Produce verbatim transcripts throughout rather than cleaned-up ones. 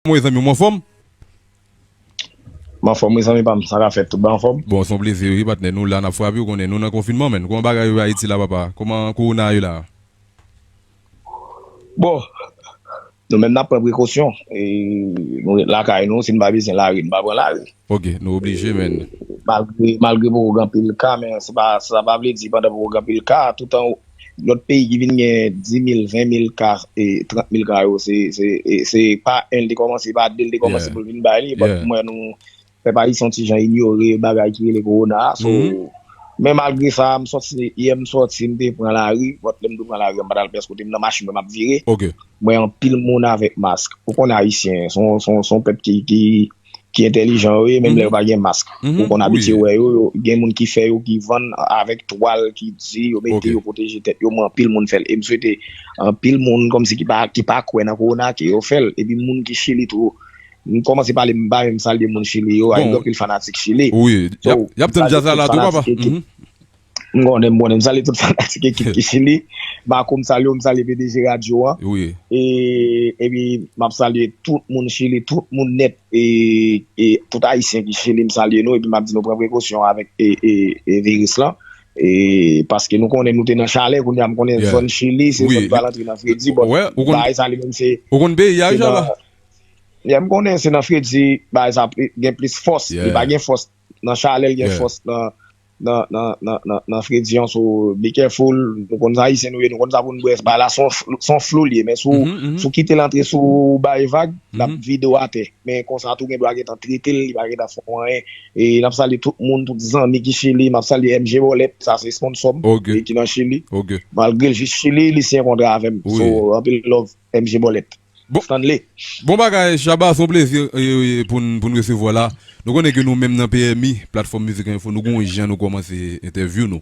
Kòman w ye zanmi m, ou anfòm? M anfòm wi zanmi pa m, sa k ap fèt, tout bagay anfòm? Bon, se yon plezi wi patnè, nou la n ap frape, ou konnen nou nan konfinman menn. Kòman bagay yo Ayiti la papa? Kòman kowona yo la? Bon, nou menm n ap pran prekosyon, e, nou ret lakay nou, si n pa bezwen lari, n pa pran lari. Ok, nou oblije menn. Malgre, malgre poko gen anpil ka, men se pa, sa pa vle di pandan poko gen anpil ka, toutan lòt peyi ki vin gen dis mil, ven mil ka, e trant mil ka yo, se, se, e, se pa en l te kòmanse, pa de l te kòmanse pou l vin bay li, but m wè nou, pèp ayisyen yon ti jan inyore bagay ki rele kowona a, so, men malgre sa, m sòti, yè m sòti, m te pran lari, but lè m te pran lari, m pa t al pès kote, m nan machin mwen, m ap vire. M wè anpil moun avèk mask. Ou konnen ayisyen, se yon, se yon, se yon pèp ki, ki, ki entèlijan yo ye, menm lè yo pa gen mask. Ou konn abitye wè yo, yo gen moun ki fè yo, ki vann avèk twal, ki di yo mete, yo pwoteje tèt yo, men anpil moun fè l. E m swete anpil moun kòmsi ki pa, ki pa kwè nan kowona, ke yo fè l. Epi moun ki Chili tou, m kòmanse pale, m pa menm salye moun Chili yo, gen anpil fanatik Chili. Wi, y ap, y ap tann djaz la la tou papa. M konnen, m konnen, m salye tout fanatik ekip ki Chili. Marco, m salye w, m salye P D G radyo an. Wi. E, epi, m ap salye tout moun Chili, tout moun nèt, e, e tout Ayisyen ki Chili, m salye nou, epi m ap di nou pran prekosyon avèk, e, e, e viris lan. E, paske nou konnen nou te nan chalè, kounye a m konnen zòn Chili, se zòn pral antre nan fredi, but bagay sa li menm se. Ou konn peyi a wi Shabba? Yeah, m konnen se nan fredi, bagay sa gen plis fòs, li pa gen fòs nan chalè, l gen fòs nan, nan, nan, nan, nan, nan fredi an, so be careful, nou konn sa ayisyen nou ye, nou konn sa pou n bwè, bagay la se yon fl- se yon flou l ye, men si w, si w kite l antre sou bay vag, l ap vide w atè, men konsa tou gen dwa gentan trete l, li pa gentan fè w anyen, e n ap salye tout moun, tout zanmi ki Chili, m ap salye M G Bòlèt, sa se sponsò m, e ki nan Chili, malgre l jis Chili, li siyen kontra avè m, so anpil love M G Bòlèt. Bon, Stanley. Bon bagay, Shabba, se yon plezi e, e, pou n pou n resevwa w la. Nou konnen ke nou menm nan P M I, Platfòm Mizik Enfo, nou gen yon jan nou kòmanse entèvyou nou.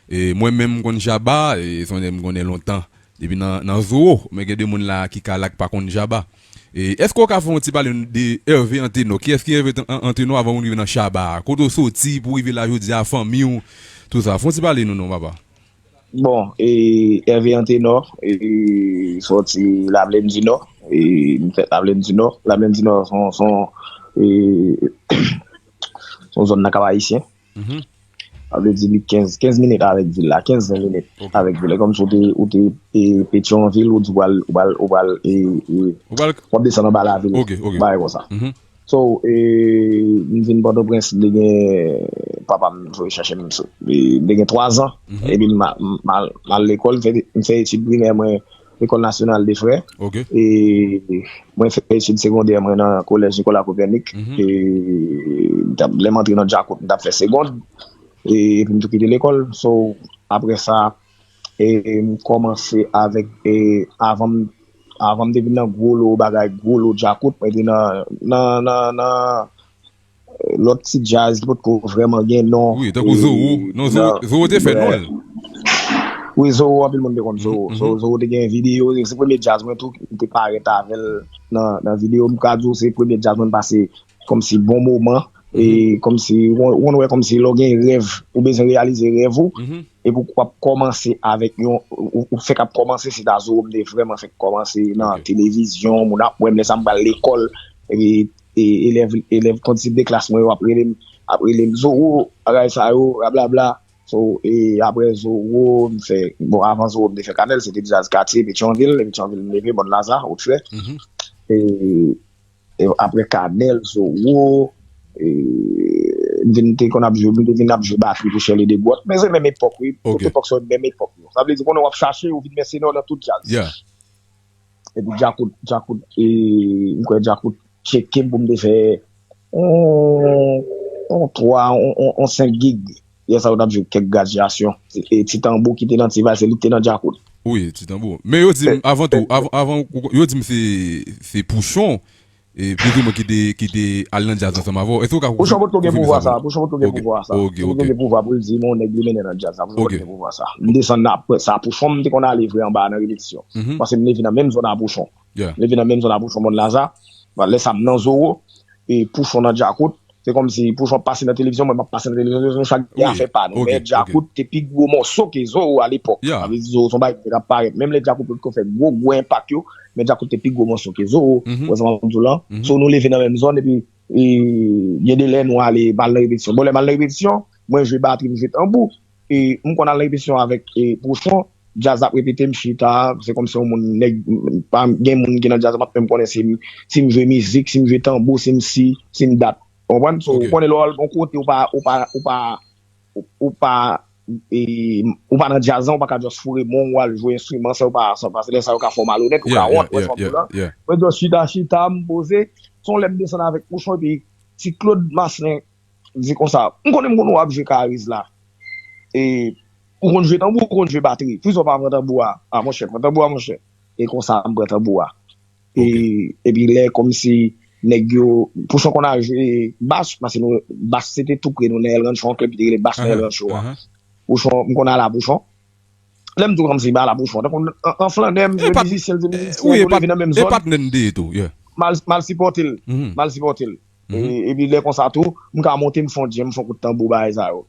E mwen menm, m konn Shabba, e se yon nèg m konnen lontan. Depi nan, nan Zoro, men gen de moun la ki ka la k pa konn Shabba. E èske w ka fè yon ti pale de Hervé Antenor? Kiyès ki Hervé An- Antenor avan pou n rive nan Shabba? Kote w soti pou rive la jodi a, fanmi w, tou sa? Fè yon ti pale nou non, papa. Bon, e, Hervé Antenor, e, sòti Laplèn di Nò, e, m fèt Laplèn di Nò. Laplèn di Nò se yon, se yon, e, se yon zòn nan Kap Ayisyen. Sa vle di li kenz, kenz minit avèk vil la, kenz ven minit avèk vil la. Kòmsi w te, ou te, e, Petyonvil, ou di w pral, ou pral, ou pral, e, e, w ap desann anba lavil. Bagay konsa. So, e, m vin Pòtoprens, m te gen, papa m voye chèche m, e, m te gen twa zan, epi m a- m al, m al lekòl, m fè, m fè etid primè mwen Lekòl Nasyonal de Frè, e mwen fè etid segondè mwen nan Kolèj Nicolas Copernic, e m t ap, lè m antre nan Djakout, m t ap fè segond, e epi m tou kite lekòl, so, apre sa, e m kòmanse avèk, e avan m avan m te vin nan gwo lo bagay, gwo lo djakout, mwen te nan, nan, nan, nan, e, lòt ti djaz ki potko vrèman gen non. Wi, tankou Zoro. Non, Zoro, Zoro te fè non l. Wi, Zoro, anpil moun te konn Zoro. So, Zoro te gen videyo, se premye djaz mwen tou, m te parèt avè l nan, nan videyo. M ka di w se premye djaz mwen pase kòmsi bon moman, e kòmsi, ou konn wè kòmsi lè w gen rèv, ou bezwen reyalize rèv ou, epi w ap kòmanse avèk yon, ou, ou fèk ap kòmanse, se ta Zoro m te vrèman fèk kòmanse nan televizyon, moun ap wè m, lè sa m pral lekòl, epi, e, elèv, elèv konn ti de klas mwen yo ap rele m, ap rele m Zoro, bagay sa yo, blablabla. So, e apre Zoro, m fè, bon, avan Zoro, m te fè Kanèl, se te Djaz Katye, Petyonvil, e Petyonvil m leve, Bòn Laza, Wotfrè. E, e apre Kanèl, Zoro, e, m vin te konn ap jwe, m te vin ap jwe batri pou Chèle de Gwòt. Men se menm epòk, wi. Tout epòk sa yo, menm epòk yo. Sa vle di, konnen w ap chache, ou vin mèsenè nan tout djaz. Epi Djakout, Djakout, e, m kwè Djakout tcheke m pou m te fè yon, yon twa, yon, yon, yon senk gig. Yè sa yo t ap jwe kèk gradyasyon. E Ti Tanbou ki te nan Ti Vay, se li ki te nan Djakout. Wi, Ti Tanbou. Men yo di m, avan tou, avan, avan, yo di m se, se Pouchon, e plizoumwen ki te, ki te al nan djaz ansanm avè w. Èske w ka konfime sa pou nou? Pouchon potko gen pouvwa sa, Pouchon potko gen pouvwa sa. Pouchon potko gen pouvwa pou l di m yon nèg li mennen nan djaz la. Pouchon potko gen pouvwa sa. M desann apre sa, Pouchon m te konn ale vre anba nan repetisyon. Paske m leve nan menm zòn a Pouchon. M leve nan menm zòn a Pouchon, Bòn Laza. Lè sa m nan Zoro, e Pouchon nan Djakout. Se kòmsi Pouchon ap pase nan televizyon, mwen m ap pase nan televizyon, nou chak gen afè pa nou. Men Djakout te pi gwo mòso ke Zoro alepòk. Sa vle di Zoro se yon bagay ki te ap parèt. Menm lè Djakout potko fè gwo gwo enpak yo, men Djakout te pi gwo mòso ke Zoro. Ou wè sa m ap di w lan? So nou leve nan menm zòn epi gen de lè nou ale m al nan repetisyon. Bon, lè m al nan repetisyon, mwen jwe batri, m jwe tanbou. E m konn al nan repetisyon avèk e Pouchon, djaz ap repete, m chita, se kòmsi yon moun, nèg, pa gen moun ki nan djaz, m ap menm konnen si m, si m jwe mizik, si m jwe tanbou, si m si, si m dat. Ou konprann? So, ou konnen lè w al yon kote, ou pa, ou pa, ou pa, ou, ou pa, e, ou pa nan djaz lan, ou pa ka just foure men w, w al jwe enstriman, sa yo pa, sa, paske lè sa yo ka fè w malonèt, ou ka wont, ou wè sa m di w lan. Mwen just chita, chita, m poze, se yon lè m desann avèk Pouchon, epi Ti Claude Marcelin di konsa, m konnen m konn w ap jwe Kariz la. E, ou konn jwe tanbou, ou konn jwe batri. Poukisa w pa pran tanbou a? A, monchè, pran tanbou a, monchè. E konsa, m pran tanbou a. E, epi lè kòmsi nèg yo, Pouchon konn al jwe bas, paske nou, bas se te tou pre nou, nan El Rancho, yon klèb ki te rele Bas nan El Rancho a. Pouchon, m konn al a Pouchon. Lè m di w kòmsi m al a Pouchon, tankou an, an flannè, m jwe mizisyen, l di mizisyen, nou leve nan menm zòn. M al, m al sipòte l. M al sipòte l. E, epi lè konsa tou, m ka monte, m fè yon djèm, m fè yon kout tanbou, bagay sa yo.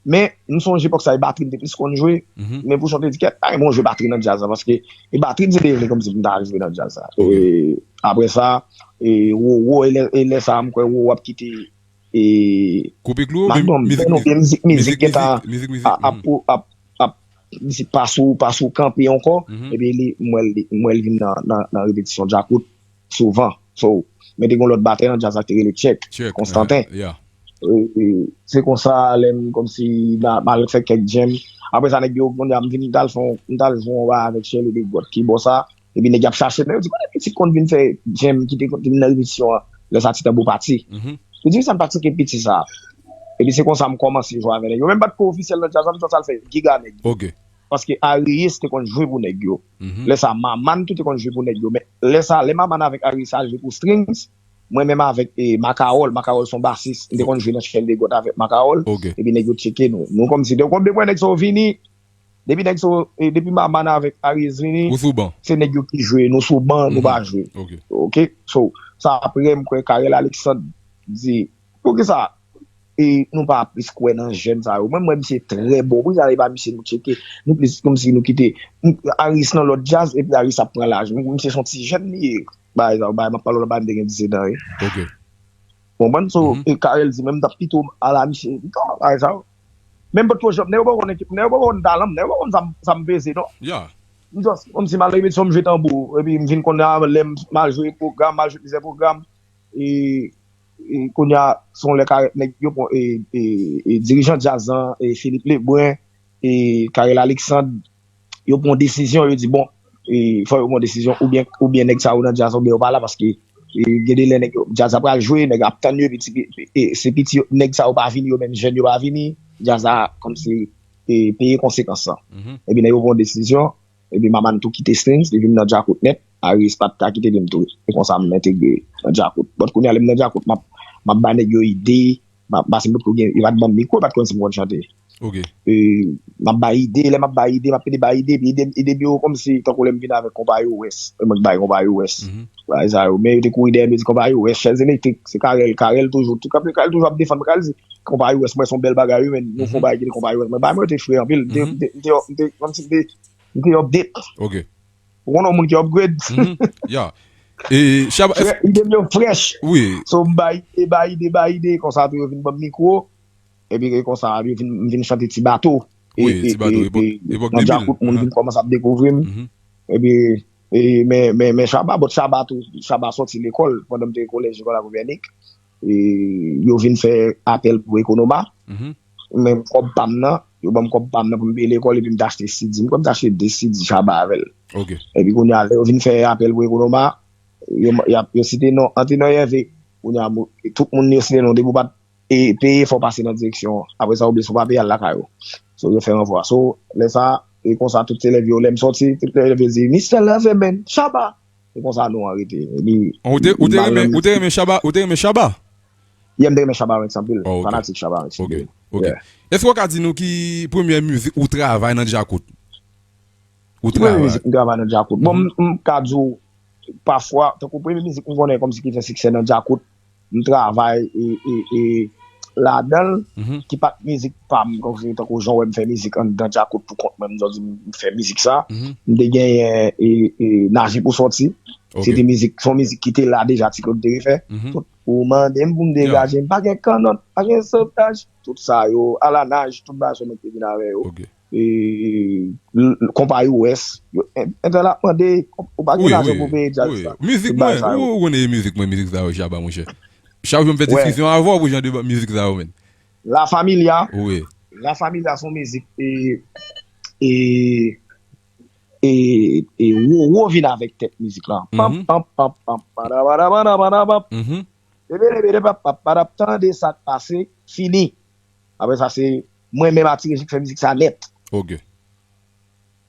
Men, m sonje epòk sa, e batri m te plis konn jwe. Men Pouchon te di, kèt, pa gen bon jwe batri nan djaz la, paske e batri m se te vle kòmsi m ta al jwe nan djaz la. E, apre sa, e, Roro, e lè, e lè sa, m kwè Roro ap kite e Koupe Klou, Magnum, mizik, mizik, mizik, mizik, mizik, mizik, mizik, ap, ap, ap, mizik pa sou, pa sou kanpe ankò, epi li, m wè l, m wè l vin nan, nan, nan repetisyon Djakout souvan. So, men te gen yon lòt batè nan djaz la ki te rele Tchèk, Konstanten. E, e, se konsa, lè m kòmsi m a, m al fè kèk djèm. Apre sa, nèg yo, kounye a, m vin, m t al fè yon, m t al jwe yon bagay avèk Shirley Desgrottes ki bò sa. Epi nèg y ap chache m, yo di, kote pitit konn vin fè djèm ki te konn vin nan repetisyon an, lè sa ti tanbou pati. Yo di, sa m pa tcheke piti sa. Epi se konsa m kòmanse jwe avèk nèg yo. Men m pa t ko ofisyèl nan djaz la, m t al fè giga nèg yo. Paske Arius te konn jwe pou nèg yo. Lè sa, Maman tou te konn jwe pou nèg yo. Men lè sa, lè Maman avèk Arius al jwe pou Strings, mwen menm avèk e, Makawòl, Makawòl se yon basis, m te konn jwe nan Shirley Desgrottes avèk Makawòl. Epi nèg yo tcheke nou. Nou kòmsi, te konn depi nèg sa yo vini, Depi nèg so, e, depi Maman avèk Arius vini, se nèg yo ki jwe, nou sou ban, nou pa jwe. Ok. So, sa apre, m kwè Carel Alexandre di, poukisa e, nou pa plis kwè nan jèn sa yo? Mwen, m wè misye trè bon. Poukisa e pa misye nou tcheke? Nou plis kòmsi nou kite m, Arius nan lòt djaz, epi Arius ap pran laj. M, misye se yon ti jèn li ye. Bagay sa yo, bagay, m ap pale w la, bagay m te gen disetan, wi. Ok. Konprann? So, e Carel di, men m t ap pito al a misye. Non, bagay sa yo. Men m potko janm, nèg yo poko konn ekip, nèg yo poko konn talan m, nèg yo poko konn sa m, sa m peze, non. M just, kòmsi m al repetisyon, m jwe tanbou, epi m vin konnen lè m, m al jwe pwogram, m al jwe plizyè pwogram, e, e kounye a, se yon lè Carel, nèg yo pran, e, e, e dirijan djaz lan, e Philippe Lebrun, e Carel Alexandre, yo pran yon desizyon, yo di, bon, e, fò yo pran yon desizyon, oubyen, oubyen nèg sa yo nan djaz, oubyen yo pa la, paske, e, gen de lè nèg yo, djaz la pral jwe, nèg yo ap tann yo, epi ti, e, se piti yo, nèg sa yo pa vini, yo menm jèn yo pa vini, djaz la, kòmsi, e, peye konsekans lan. Epi nèg yo pran yon desizyon, epi Maman tou kite Strings, li vin nan Djakout nèt, Arius pa t ka kite li, m tou, e konsa m entegre nan Djakout. But kounye a, lè m nan Djakout, m ap, m ap bay nèg yo ide, m ap, paske m potko gen, yo pa t ban m mikwo, yo pa t konn si m konn chante. Ok. E, m ap bay ide, lè m ap bay ide, m ap pede bay ide, epi ide, ide m yo kòmsi, tankou lè m vin avèk Konpayi West, e mwen k bay Konpayi West. Bagay sa yo, men yo te kouri dèyè m, yo di Konpayi West, chèz elektrik, se Carel, Carel toujou, tout kanpe, Carel toujou ap defann mwen, Carel di, Konpayi West, mwen se yon bèl bagay, wi, men nou fè yon bagay ki rele Konpayi West. Mwen, bagay mwen yo te fre anpil, m te, m te, m te, m te, kòmsi m te, m te update. Ok. Ou konnen yon moun ki upgrade? Ya. E, Shabba, ide m yo fresh. Wi. So, m bay ide, bay ide, bay ide, konsa tou yo vin ban m mikwo. Epi e konsa, yo vin, m vin chante Ti Bato. E, wi, e, Ti Bato, e, epòk, e, epòk nan de mil. Djakout, moun vin kòmanse ap dekouvri m. Epi, e, men, men, men Shabba, but Shabba tou, Shabba sòti lekòl pandan m te kolèj lekòl a Kopènik. E, yo vin fè apèl pou Ekonoma. Men kòb pa m nan, yo ban m kòb pa m nan pou m peye lekòl epi m te achte C D. M kwè m te achte de C D Shabba avè l. Ok. Epi kounye a, lè yo vin fè apèl pou Ekonoma, yo, y ap, yo site non Antenor Yève. Kounye a, mo-, tout moun yo site non, depi w pa t, e, peye, fò w pase nan direksyon an. Apre sa, oubyen si w pa peye, al lakay ou. So, yo fè ranvwa. So, lè sa, e konsa, tout elèv yo, lè m sòti, tout elèv yo di, Mister Loverman, Shabba! E konsa non an rete. Epi, ou te, ou te renmen, ou te renmen Shabba, ou te renmen Shabba? Yeah, m te renmen Shabba Ranks anpil. Oh, ok. Fanatik Shabba Ranks. Ok, ok. Yeah. Èske w ka di nou ki premyè mizik ou travay nan Djakout? Ou travay. Ki premyè mizik m travay nan Djakout? Bon, m, m ka di w, pafwa, tankou premye mizik m konnen kòmsi ki fè siksè nan Djakout, m travay e, e, e ladan l, ki pa t mizik pa m, tankou jan w wè m fè mizik anndan Djakout pou kont mwen, m di w m fè mizik sa. M te genyen e, e, Naje pou sòti. Se te mizik, se yon mizik ki te la deja, Ti Claude te refè. Tout, ou mande m pou m degaje m, pa gen kannòt, pa gen sotaj, tout sa yo, alanaj, tout bagay sa yo mwen te vin avè yo. E, l- l- konpayi West, yo, en- entèl ap mande, ou pa gen lajan pou peye djaz sa. Tout bagay sa yo. Ou konnen mizik mwen, mizik sa yo, Shabba, monchè. Chak jou m fè diskisyon avè w pou jan de mizik sa yo, menn. La Familia. Wi. La Familia se yon mizik e, e, e, e Roro vin avèk tèt mizik la. Pam, pam, pam, pam, padabadabadabadabam. Lebe, lebe, lebe, pap, pap, padap, tande sa k pase, fini. Apre sa, se mwen menm ak Ti Reji k fè mizik sa nèt. Ok.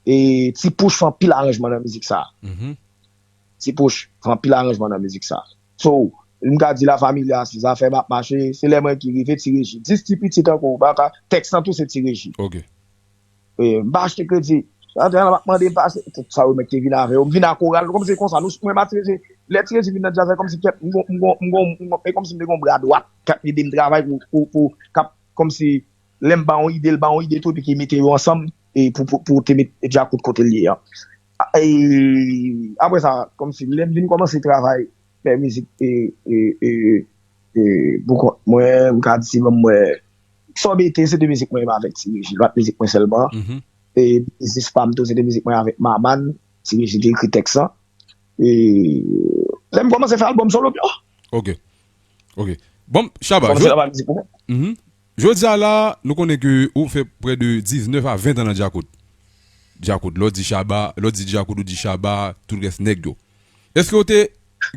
E Ti Pouch fè anpil aranjman nan mizik sa. Ti Pouch fè anpil aranjman nan mizik sa. So, m ka di La Familia, si zafè m ap mache, se lè mwen ki rive Ti Reji. Dis ti pitit ankò, ou pa ka, tèks lan tou se Ti Reji. Ok. E, m pa achte kredi. Sa te ap mande m pa achte. Tout sa yo mwen te vin avè yo. M vin ak koral. Kòmsi konsa. Nou, mwen pa Ti Reji. Lè Ti Reji vin nan djaz la, kòmsi kèt, m gon, m gon, m gon, m gon, e kòmsi m te gon bra dwat k ap ede m travay pou, pou, pou, k ap, kòmsi, lè m ba yon ide, l ba yon ide tou, epi ki mete yo ansanm, e pou, pou, pou te met Djakout kote l ye an. A- e, apre sa, kòmsi, lè m vin kòmanse travay, fè mizik, e, e, e, e, pou kont mwen, m ka di, si ban m wè, Sòbete, se te mizik mwen avèk Ti Reji, lòt mizik mwen sèlman. E biznis pa m tou, se te mizik mwen avèk Maman, Ti Reji te ekri tèks lan. E lè m kòmanse fè albòm solo m yo. Ok. Ok. Bon, Shabba, jodi a la, nou konnen ke ou fè prè de diznèf a ven tan nan Djakout. Djakout, lè w di Shabba, lè w di Djakout, ou di Shabba, tout rès nèg yo. Èske w te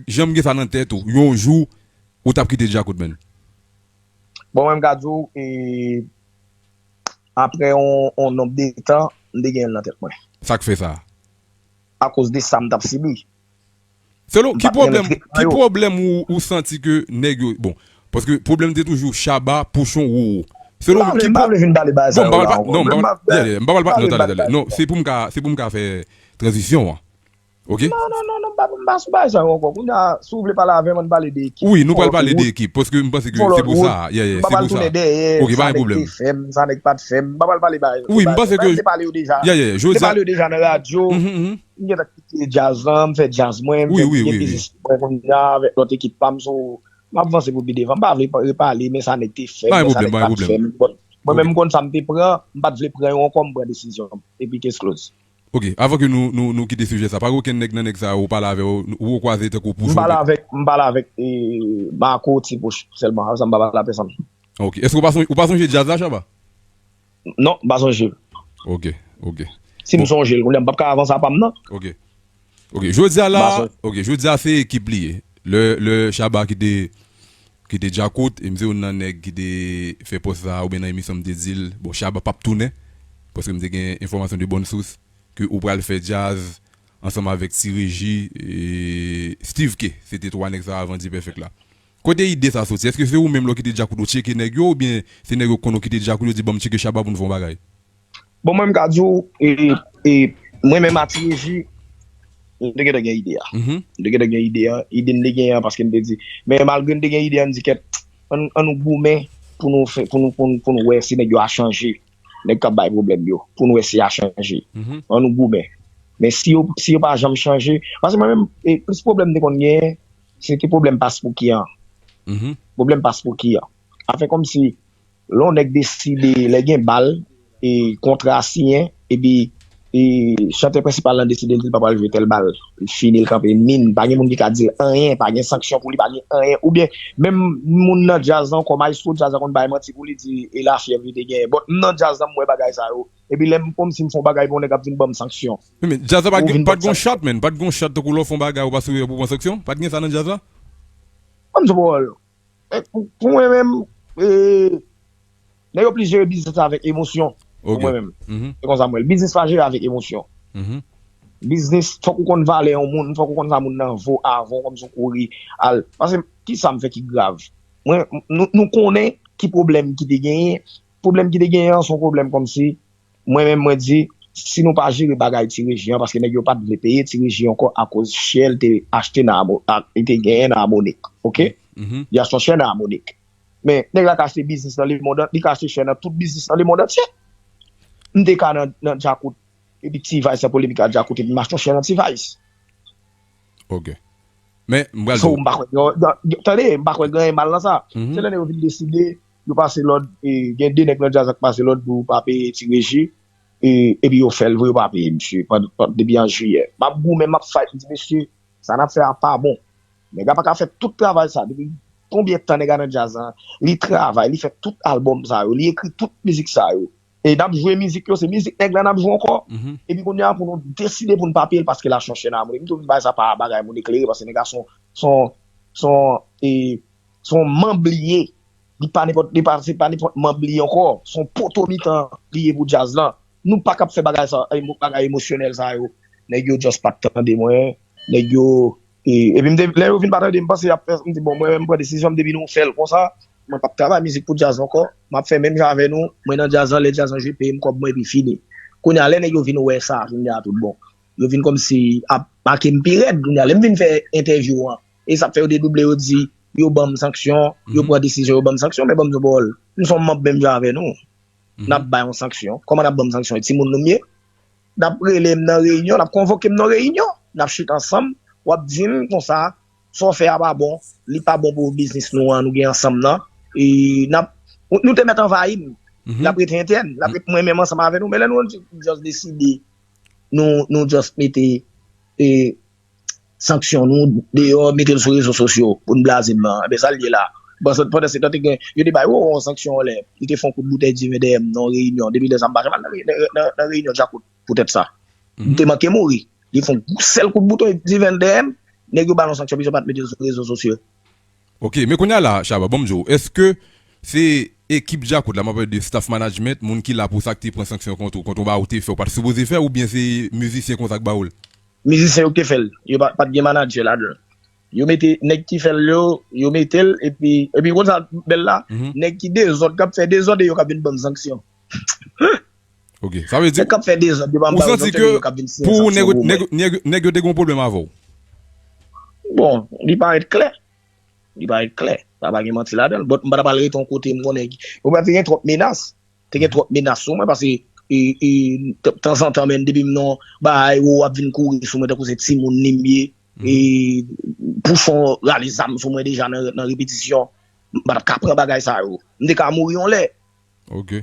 janm gen sa nan tèt ou, yon jou, ou t ap kite Djakout, menn? Bon, mwen, m ka di w, e, apre yon, yon nonb de tan, m te gen l nan tèt mwen. Sa k fè sa? Akoz de sa m t ap sibi. Selon, ki pwoblèm, ki pwoblèm ou, ou santi ke nèg yo, bon, paske pwoblèm te toujou Shabba, Pouchon, Roro. Selon ou, ki pwoblèm? M pa vle vin pale bagay sa yo la ankò. Non, m pa pral pale, m pa pral pale, non, tande, tande. Non, se pou m ka, se pou m ka fè tranzisyon an. Ok? Non, non, non, non, m pa, m pa sou bagay sa yo ankò. Kounye a, si w vle pale avè m, ann pale de ekip. Wi, nou pral pale de ekip, paske m panse ke se pou sa. Yeah, yeah, se pou sa. Ok, pa gen pwoblèm. Sa nèg te fè m, sa nèg pa t fè m. M pa pral pale bagay sa yo. Wi, m panse ke. M te pale yo deja. Yeah, yeah, yeah. M te pale yo deja nan radyo. M gentan kite djaz lan, m fè djaz mwen, m fè m gen biznis mwen kounye a avèk lòt ekip pa m, so, m ap vanse pou pi devan. M pa vle pa- repale, men sa nèg te fè m, men sa nèg pa t fè m. Bon, mwen menm m konn sa m te pran, m pa t vle pran yo ankò, m pran desizyon m, epi Case Close. Ok, avan ke nou, nou, nou kite sijè sa, pa gen okenn nèg nan nèg sa yo ou pale avè yo, ou kwaze tankou Pouchon? M pale avèk, m pale avèk, e, Marco, Ti Pouch sèlman, apre sa m pa pale a pèsonn. Ok, èske ou pa sonje, ou pa sonje djaz la, Shabba? Non, m pa sonje l. Ok, ok. Si m sonje l, kounye a m p ap ka avanse apa m nan. Ok. Ok, jodi a la, ok, jodi a se ekip li ye. Lè, lè Shabba kite, kite Djakout, e m se youn nan nèg ki te fè pòs sa, oubyen nan emisyon m te di l, bon, Shabba p ap tounen, paske m te gen enfòmasyon de bòn sous ke ou pral fè djaz ansanm avèk Ti Reji, e Steve K, se te twa nèg sa avan D-Perfect la. Kote ide sa soti? Èske se ou menm lè w kite Djakout ou tcheke nèg yo, oubyen se nèg yo konn ou kite Djakout yo di ban m tcheke Shabba pou n fè yon bagay? Bon, mwen m ka di w, e, e, mwen menm a Ti Reji, m te gentan gen ide a. M te gentan gen ide a. Ide m te genyen an paske m te di, men malgre m te gen ide a, m di kèt, ann, ann nou goumen pou nou fè, pou nou, pou nou, pou nou wè si nèg yo a chanje. Nèg k ap bay pwoblèm yo, pou nou wè si y a chanje. Ann nou goumen. Men si yo, si yo pa janm chanje, paske mwen menm, e, plis pwoblèm m te konn genyen, se te pwoblèm pas Pouki an. Pwoblèm pas Pouki an. Afè kòmsi, lè yon nèg deside, lè gen bal, e kontra siyen, epi, e chantè prensipal lan deside l di l pa pral jwe tèl bal, li fini, l kanpe min, pa gen moun ki ka di l anyen, pa gen sanksyon pou li, pa gen anyen, oubyen menm moun nan djaz lan, kòm maestro djaz la konn bay manti pou li, di e lafyèv li te genyen. But m nan djaz lan, m wè bagay sa yo. Epi lè m kòmsi m fè yon bagay pou yon nèg ap vin ban m sanksyon. Wi, men djaz la pa t gen, pa t gen yon chat, menn. Pa t gen yon chat tankou lè w fè yon bagay ou pa sou pou pran sanksyon. Pa t gen sa nan djaz la? Ban m di w pawòl. E, pou, pou mwen menm, e, nèg yo plis jere biznis avèk emosyon. Pou mwen menm. Se konsa m wè l. Biznis pa jere avèk emosyon. Biznis, fòk ou konn valè yon moun, fòk ou konn sa moun nan vo avan w kòmsi w kouri al. Paske, kisa m fè ki grav? Mwen, nou, nou konnen ki pwoblèm ki te genyen. Pwoblèm ki te genyen an, se yon pwoblèm kòmsi, mwen menm, mwen di, si nou pa jere bagay Ti Reji an, paske nèg yo pa t vle peye Ti Reji ankò akoz chè l te achte nan Amo-, a, li te genyen nan Amonik. Ok? Mhm. Li achte yon chèn a Monik. Men, nèg la ka achte biznis nan lemonn, li ka achte chèn nan tout biznis nan lemonn antye. M te ka nan, nan Djakout, epi T-Vice nan polemik a Djakout, epi m achte yon chèn nan T-Vice. Ok. Men, m pral So, m pa kwè, yo, yo, tande, m pa kwè gen anyen mal nan sa. Se lè nèg yo vin deside, yo pase lòd, e, gen de nèg nan djaz la k pase lòd pou pa peye Ti Reji, e, epi yo fè l vre, yo pa peye misye, pandan, pandan, depi an jiyè. M ap goumen, m ap fight, m di, mesye, sa n ap fè a pa bon. Nèg la pa ka fè tout travay sa, depi konbyen tan nèg la nan djaz la, li travay, li fè tout albòm sa yo, li ekri tout mizik sa yo. E n ap jwe mizik yo, se mizik nèg la n ap jwe ankò. Epi kounye a pou nou deside pou n pa peye l paske l achte yon chèn a Monik. M tou di bagay sa pa bagay moun eklere paske nèg la se yon, se yon, se yon, e, se yon manb li ye. Li pa nenpòt, li pa, se pa nenpòt manb li ye ankò. Se yon poto mitan li ye pou djaz lan. Nou pa kab fè bagay sa, emo- bagay emosyonèl sa yo. Nèg yo just pa t tande mwen. Nèg yo, e, epi m te, lè yo vin pa tande m, panse y ap fè, m di bon, mwen menm m pran desizyon, m depi nou fè l konsa, mwen p ap travay mizik pou djaz ankò. M ap fè menm jan avè nou, mwen nan djaz lan, lè djaz lan jwe, peye m kòb mwen epi fini. Kounye a, lè nèg yo vin wè sa, kounye a tout bon. Yo vin kòmsi ap make m pi rèd, kounye a, lè m vin fè entèvyou an. E sa k fè yo dedouble, yo di, yo ban m sanksyon, yo pran desizyon, yo ban m sanksyon, men ban m di w pawòl. M se yon manb menm jan avè nou. N ap bay yon sanksyon. Kòman n ap ban m sanksyon? E timoun nou m ye? N ap rele m nan reyinyon, n ap konvoke m nan reyinyon, n ap chita ansanm, w ap di m konsa, sa w fè a pa bon, li pa bon pou biznis nou an, nou gen ansanm nan. E n ap, nou te mèt anvayi m. N ap rete entèn, n ap rete mwen menm ansanm avè nou, men lè nou just deside, nou, nou just mete, e, sanksyon nou deyò, mete l sou rezo sosyo pou n blaze m nan. Ebyen, sa l ye la. Pandan, pandan se tan te gen, yo te bay Roro yon sanksyon yon lè. Li te fè yon kout boutèy diven dèyè m nan yon reyinyon. Depi lè sa, m pa janm al nan, nan, nan, nan reyinyon Djakout poutèt sa. M te manke mouri. Li fè yon sèl kout boutèy diven dèyè m, nèg yo ba l yon sanksyon, misye pa t mete l sou rezo sosyo. Ok, men kounye a la, Shabba, ban m di w, èske se ekip Djakout la, m ap pale de staff management, moun ki la pou sa k te pran sanksyon kont ou, kont yon bagay ou te fè, ou pa t sipoze fè, oubyen se mizisyen konsa k ba w l? Mizisyen yo k te fè l. Yo pa, pa t gen manadjè ladan l. Yo mete nèg ki fè l yo, yo mete l, epi, epi konn sa bèl la, nèg ki dezòd, k ap fè dezòd e yo k ap vin ban m sanksyon. Ok, sa vle di, Nèg k ap fè dezòd, yo pa m ou ba yo santi sanksyon, ke yo k ap vin siyen pou ou, sanksyon nèg, pou mwen. Nèg, nèg, nèg yo te gen yon pwoblèm avè w? Bon, li parèt klè. Li parèt klè. Sa pa gen manti ladan l. But m pa t ap al rete yon kote m konnen ki, yo pa t gen twòp menas. Te gen twòp menas sou mwen, paske, e, e, t- tanzantan, menm depi m nan bagay, yo ap vin kouri sou mwen tankou se timoun li m ye. E, pouchon rale zam sou mwen deja nan, nan repetisyon. M pa t ap ka pran bagay sa yo. M te ka mouri yon lè. Ok.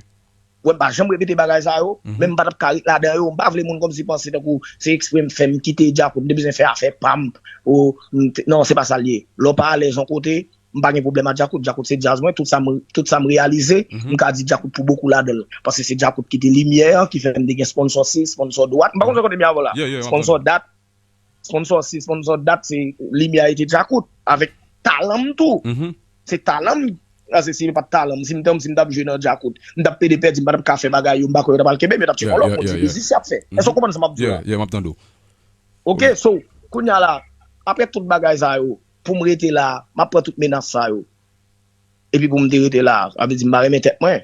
Wè, m pa janm repete bagay sa yo, men m pa t ap ka ret ladan yo. M pa vle moun kòmsi panse tankou se ekspre m fè m kite Djakout, m te bezwen fè afè pa m. O, m te- non, se pa sa l ye. Lè w pa alèz yon kote, m pa gen pwoblèm ak Djakout. Djakout se djaz mwen, tout sa m, tout sa m reyalize, m ka di Djakout pou bokou ladan l. Paske se Djakout ki te limyè an, ki fè m te gen sponsò sis, sponsò dwat. M pa konn sa kote m ye avè w la. Yeah, yeah, m ap Sponsò dat, sponsò sis, sponsò dat, se limyè a ete Djakout. Avèk talan m tou. Se talan m. Paske si pa t talan m, si m te, si m t ap jwe nan Djakout, m t ap pede pèdi, m pa t ap ka fè bagay yo, m pa kwè yo t ap al kenbe m, yo t ap tcheke yon lòt moun, se biznis y ap fè. Èske w konprann sa m ap di w la? Yeah, yeah, m ap tande w. Ok, so, kounye a la, apre tout bagay sa yo, pou m rete la, m ap pran tout menas sa yo. Epi pou m te rete la, sa vle di m pa renmen tèt mwen.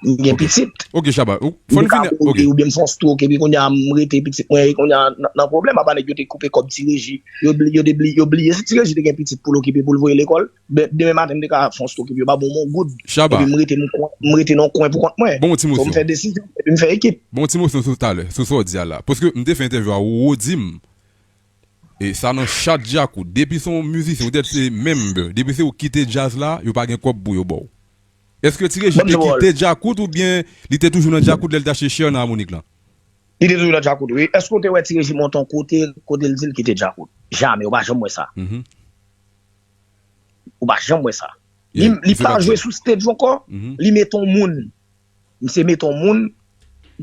M gen pitit. Ok, Shabba, ou- fò M n ka fini. mouri Ok. Oubyen m fè yon stroke, epi kounye a m rete pitit mwen, e kounye a nan, nan pwoblèm, apa nèg yo te koupe kòb Ti Reji. Yo, bli- yo, te bli- yo bliye si Ti Reji te gen pitit pou l okipe, pou l voye lekòl. De- Demen maten, m te ka fè yon stroke, epi yo pa ban m yon goud. Shabba. Epi m rete m kwen- m rete nan yon kwen pou kont mwen. Bon, ti So, mosyon. m fè desizyon, epi m fè ekip. Bon, ti mosyon sou talè, sou sa w di a la. Paske m te fè entèvyou a Roro di m, e sa nan chat Djakout. Depi se yon mizisyen, ou tèt se member, depi se ou kite djaz la, yo pa gen kòb pou yo ba w. Èske Ti Reji Ban m te di w. Kite Djakout oubyen li te toujou nan Djakout lè l te achte share nan Harmonik lan? Li te toujou nan Djakout, wi. Èske w te wè Ti Reji monte yon kote, kote l di l kite Djakout? Jamè, ou pa janm wè sa. Ou pa janm wè sa. Li, Yeah, li se pa pa jwe sa. Sou stage ankò, Mhm. Li mete yon moun Misye mete yon moun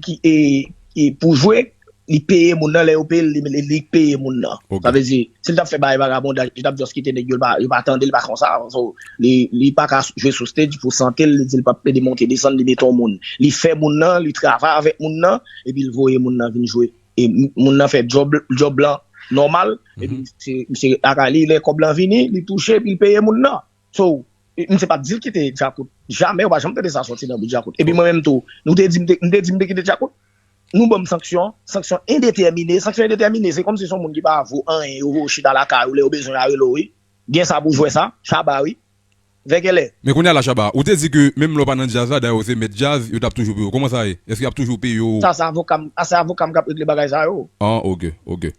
ki, e, e, pou jwe, li peye moun nan, lè yo peye l, li, li, li peye moun nan. Ok. Sa vle di, si l t ap fè bagay vagabondaj, li t ap just kite nèg yo, li pa, yo pa tande l, li pa konsa. So, li, li pa ka jwe sou stage pou sante l, li di l p ap pede monte desann, li mete yon moun. Li fè moun nan, li travay avèk moun nan, epi l voye moun nan vin jwe. E m- moun nan fè djòb, djòb lan nòmal, epi misye, misye lakay li, lè kòb lan vini, li touche, epi l peye moun nan. So, e, misye pa t di l kite Djakout. Jamè, ou pa janm tande sa sòti nan bouch Djakout. Epi mwen menm tou, nou te di m te, m te di m te kite Djakout. Nou ban m sanksyon, sanksyon endetèmine. Sanksyon endetèmine, se kòmsi se yon moun ki pa vo anyen, yo voye w chita lakay ou, lè yo bezwen yo rele w, wi. Gen sa pou jwè sa, Shabba wi. Vè kèlè? Men kounye a la, Shabba, ou te di ke menm lè w pa nan djaz la, dayè w se mèt djaz, yo t ap toujou peye w. Kòman sa ye? Èske y ap toujou peye w? Sa se avoka m, sa se avoka m k ap regle bagay sa yo. Ah, ok, ok.